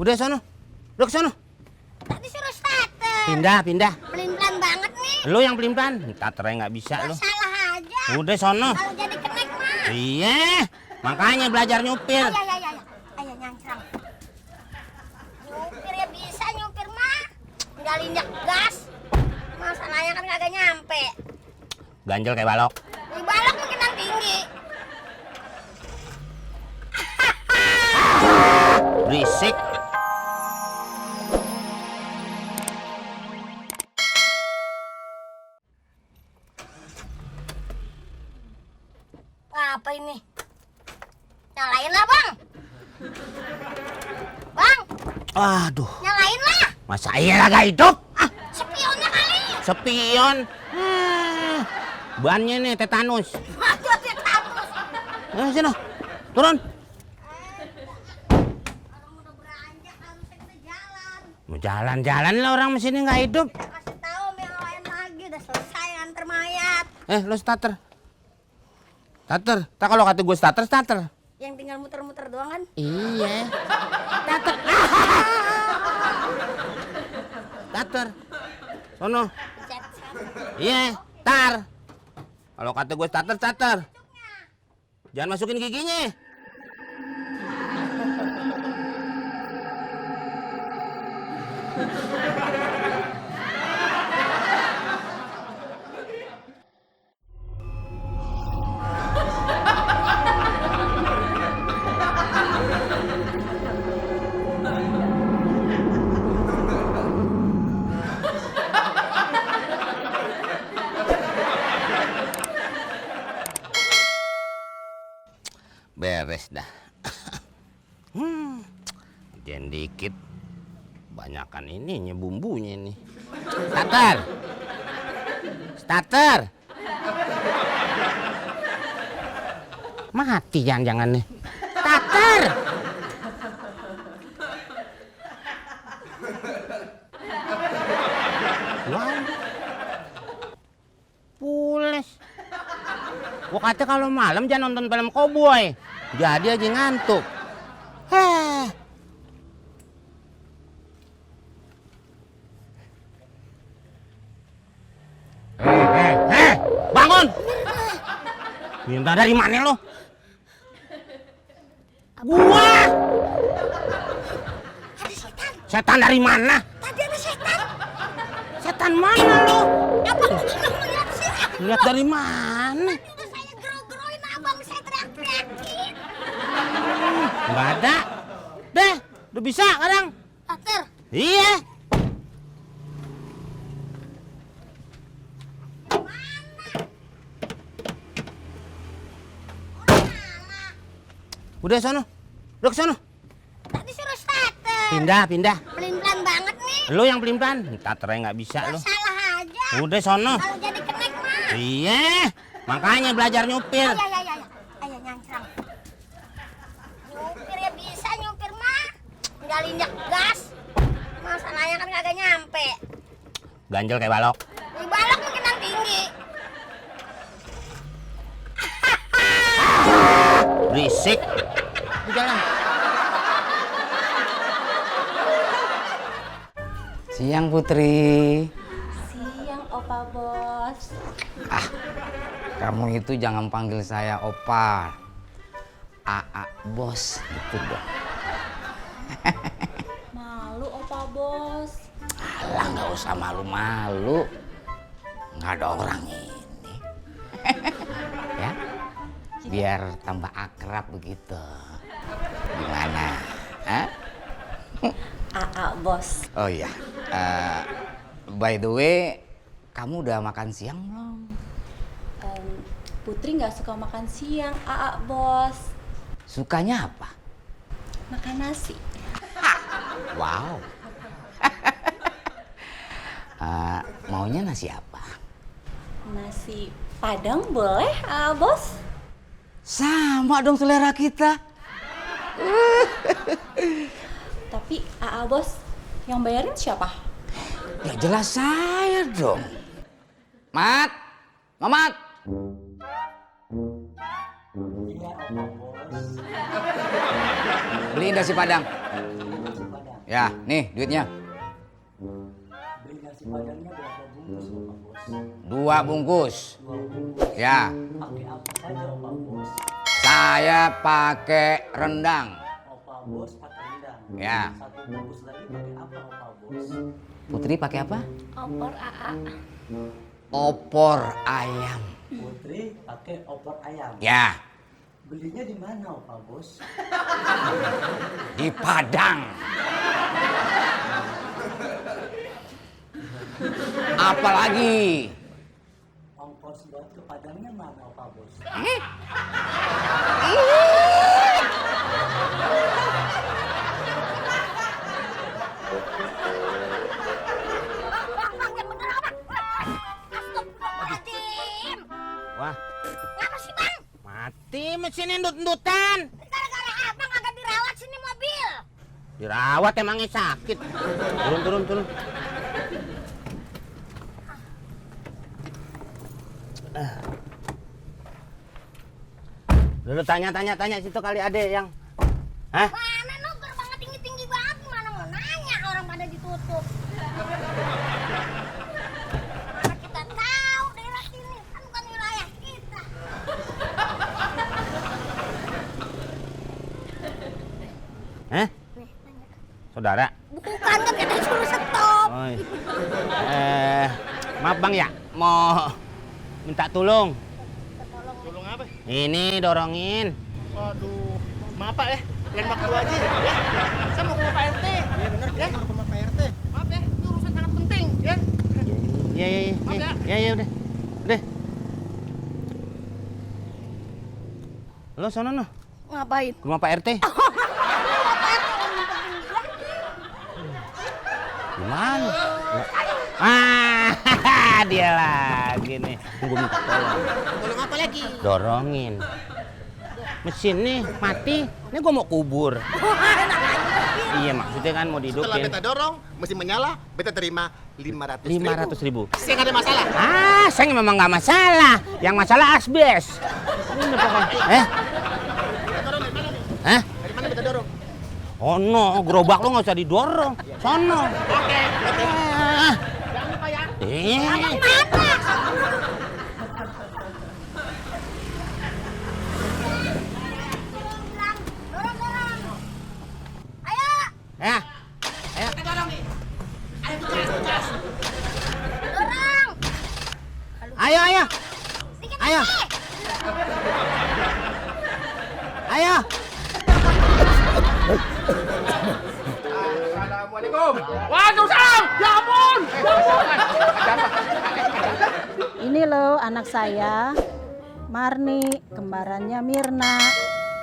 Udah sono. Udah ke sono. Tadi suruh starter. Pindah. Pelin-pelan banget nih. Lu yang pelin-pelan. Starternya nggak bisa lu. Salah aja. Udah sono. Kalau jadi kenek mah. Iya. Makanya belajar nyupir. Ayo nyancrang. Nyupir ya bisa nyupir mah. Nggak linjak gas. Masalahnya kan kagak nyampe. Ganjel kayak balok. Di balok mungkin yang tinggi. Berisik. Apa ini? Nyalain lah bang. Bang, Aduh. nyalain lah. Masa iya kagak hidup? Spionnya kali. Spion. Bannya nih tetanus. Waduh, tetanus. Sini. Turun. Orang udah beranjak harusnya kita jalan. Mau jalan-jalan lah orang mesinnya nggak hidup. Kasih tahu yang lain lagi udah selesai antar mayat. Lo starter. Starter. Tak kalau kata gue starter. Yang tinggal muter-muter doang kan? Iya. Starter. Starter. Sono. Cet. Iya, tar. Kalau kata gue starter. Jangan masukin giginya. Beres dah. Jangan dikit. Banyakan ininya bumbunya ini. Starter. Mati jangan nih. Starter. Wah. Pules. Gua kata kalau malam jangan nonton film koboi. Jadi aja ngantuk. Bangun! Minta dari mana lo? Gua! Ada setan. Setan dari mana? Tadi ada setan. Setan mana lo? Apa lu kagak ngeliat sih? Lihat dari mana? Udah saya gero-geroin abang, saya teriak-teriakin. Nggak ada. Deh, udah bisa kadang. Starter. Iya. Udah sono. Udah ke sono. Tadi suruh starter. Pindah. Pelin-pelan banget nih. Lu yang pelin-pelan. Starternya nggak bisa lo. Salah aja. Udah sono. Kalau jadi kenek mah. Iya. Makanya belajar nyupir. Ayo nyancrang. Nyupir ya bisa nyupir mah. Nggak linjak gas. Masalahnya kan kagak nyampe. Ganjel kayak balok. Di balok mungkin yang tinggi. Berisik. Di jalan. Siang Putri. Siang Opa Bos. Kamu itu jangan panggil saya Opa. Aa Bos gitu dong. Malu Opa Bos. Alah nggak usah malu-malu. Nggak ada orang ini. Ya. Biar tambah akrab begitu. Gimana? Hah? Aa Bos. Oh iya. By the way, kamu udah makan siang belum? Putri nggak suka makan siang, Aa Bos. Sukanya apa? Makan nasi. Wow. Maunya nasi apa? Nasi Padang boleh, Aa Bos? Sama dong selera kita. Tapi Aa Bos, yang bayarin siapa? Ya jelas saya dong. Mat, Mamat. Beliin nasi Padang. Ya, nih duitnya. Beli nasi padangnya berapa bungkus Opa Bos? 2 bungkus. 2 bungkus. Ya, Pakai apa saja Opa Bos? saya pakai rendang. Opa Bos pakai rendang. Ya. 1 bungkus lagi pakai apa Opa Bos? Putri pakai apa? Opor AA. Opor ayam. Putri pakai opor ayam. Ya, Belinya di mana Opa Bos? di Padang. Apalagi? Ongkos buat ke Padangnya mana Opa Bos? Bang, yang bener apa? Astagfirullahaladzim. Wah, Ngapa sih bang? mati mesin endut-endutan. Gara-gara abang agak dirawat sini mobil. Dirawat emangnya sakit. Turun. Dulu tanya situ kali ada yang. Hah? Mana no gerbangnya tinggi-tinggi banget, gimana mau nanya orang pada ditutup. Mana kita tahu daerah sini, kan bukan wilayah kita. Hah? Nih, tanya. Saudara? Bukan kan kita suruh stop. Oh, maaf bang ya, mau minta tolong. Tolong apa? Ini dorongin. Waduh, maaf Pak ya, lain waktu aja ya. Saya mau ke rumah Pak RT. Iya benar, ya. Mau ke rumah Pak RT. Maaf ya, ini urusan sangat penting ya. Iya, udah. Lo sono no, Ngapain? ke rumah Pak RT. Gimana? Dia lagi nih. Tunggu minta tolong. Tolong apa lagi? Dorongin. Mesin nih mati. Ini gua mau kubur. Iya maksudnya kan mau Setelah dihidupin. beta dorong, mesin menyala, beta terima 500.000. 500.000. Saya nggak ada masalah. Saya memang nggak masalah. Yang masalah asbes. Ini pokoknya. Dorong dari mana nih? Hah? Dari mana beta dorong? Oh no, gerobak lo nggak usah didorong. Sono. Oke. Ah. Jangan lupa ya. Dorong. Ayo, Ya. Kita dorong nih. Ayo gas. dorong. Ayo. Dikit Ayo. lagi. Ayo. Assalamualaikum. Waalaikumsalam. Ya ampun. Ini loh anak saya, Marni, kembarannya Mirna.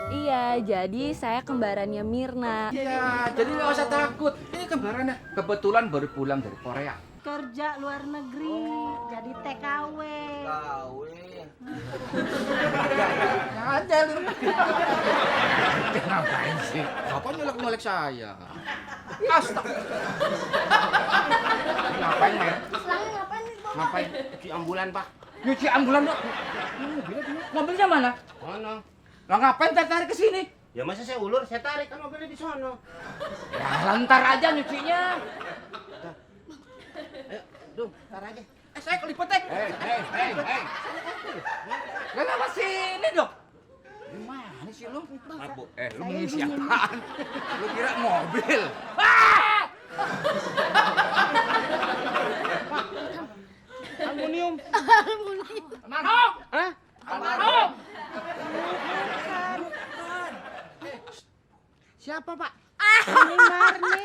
Iya, jadi saya kembarannya Mirna. Iya, jadi nggak usah takut. Ini kembarannya kebetulan baru pulang dari Korea. Kerja luar negeri, jadi TKW. Ada lu. Ngapain sih? Apa nyolek-nyolek saya? Astaga. Ngapain, Mer? Selangnya ngapain nih, Bang? Ngapain? Cuci ambulan pak. Nyuci ambulan dong. Mobilnya mana? Oh no. Lah ngapain tarik ke sini? Ya masa saya ulur, saya tarik kan mobilnya di sono. Ya lantar aja nyucinya. Ayo, Dung, tar aja. Saya kelipet deh. Hei. Kenapa sini dong? Gimana sih lu? Mabuk. Lu mengisi apaan? Lu kira mobil? Aluminium. Almarhum! Hah? Almarhum! Siapa pak? Ini Marni.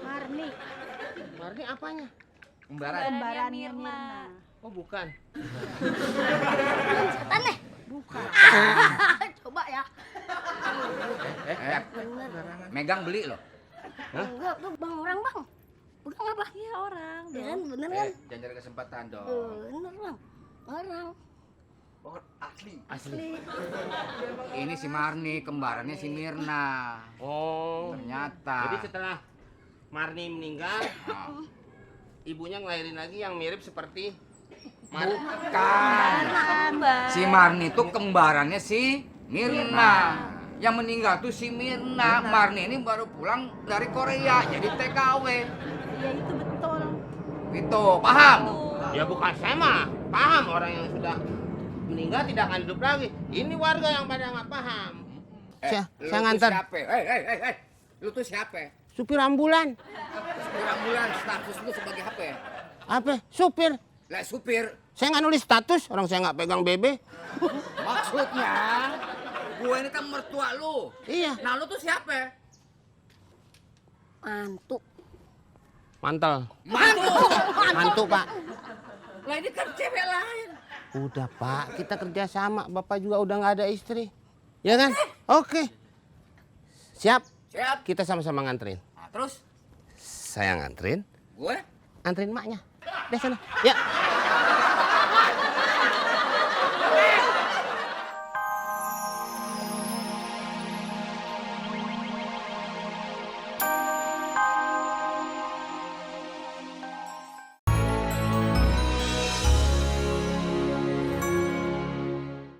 Marni, Marni apanya? Kembaran. kembarannya Mirna. Oh bukan. Setan nih. Bukan. Coba ya. Megang beli loh. Enggak, tuh bang orang bang. Bukan apa? Iya, orang. Ya kan, bener kan? Jangan cari kesempatan dong. Bener bang. Orang. Oh, asli. Asli. Ini si Marni, kembarannya si Mirna. Oh. Ternyata. Jadi setelah Marni meninggal, ibunya ngelahirin lagi yang mirip seperti Bukan. Si Marni itu kembarannya si Mirna. Yang meninggal tuh si Mirna. Marni ini baru pulang dari Korea jadi TKW. Iya itu betul. Gitu, paham? Ya bukan saya mah paham, orang yang sudah meninggal tidak akan hidup lagi. Ini warga yang pada nggak paham. Saya lu tuh ngantar Siapa? Lu tuh siapa? supir ambulan. Supir ambulans, status lu sebagai apa? Apa? Supir. Lah supir, Saya nggak nulis status, orang saya nggak pegang BB. maksudnya gue ini kan mertua lu. Iya. Nah lu tuh siapa? Mantu. Mantel. Mantu. Mantu, Pak. Lah ini kan cewek lain. Udah, Pak. Kita kerja sama. Bapak juga udah nggak ada istri. Ya kan? Oke. Siap. Siap. Kita sama-sama nganterin. Nah, terus Saya nganterin, gue anterin maknya. Deh sana. Ya.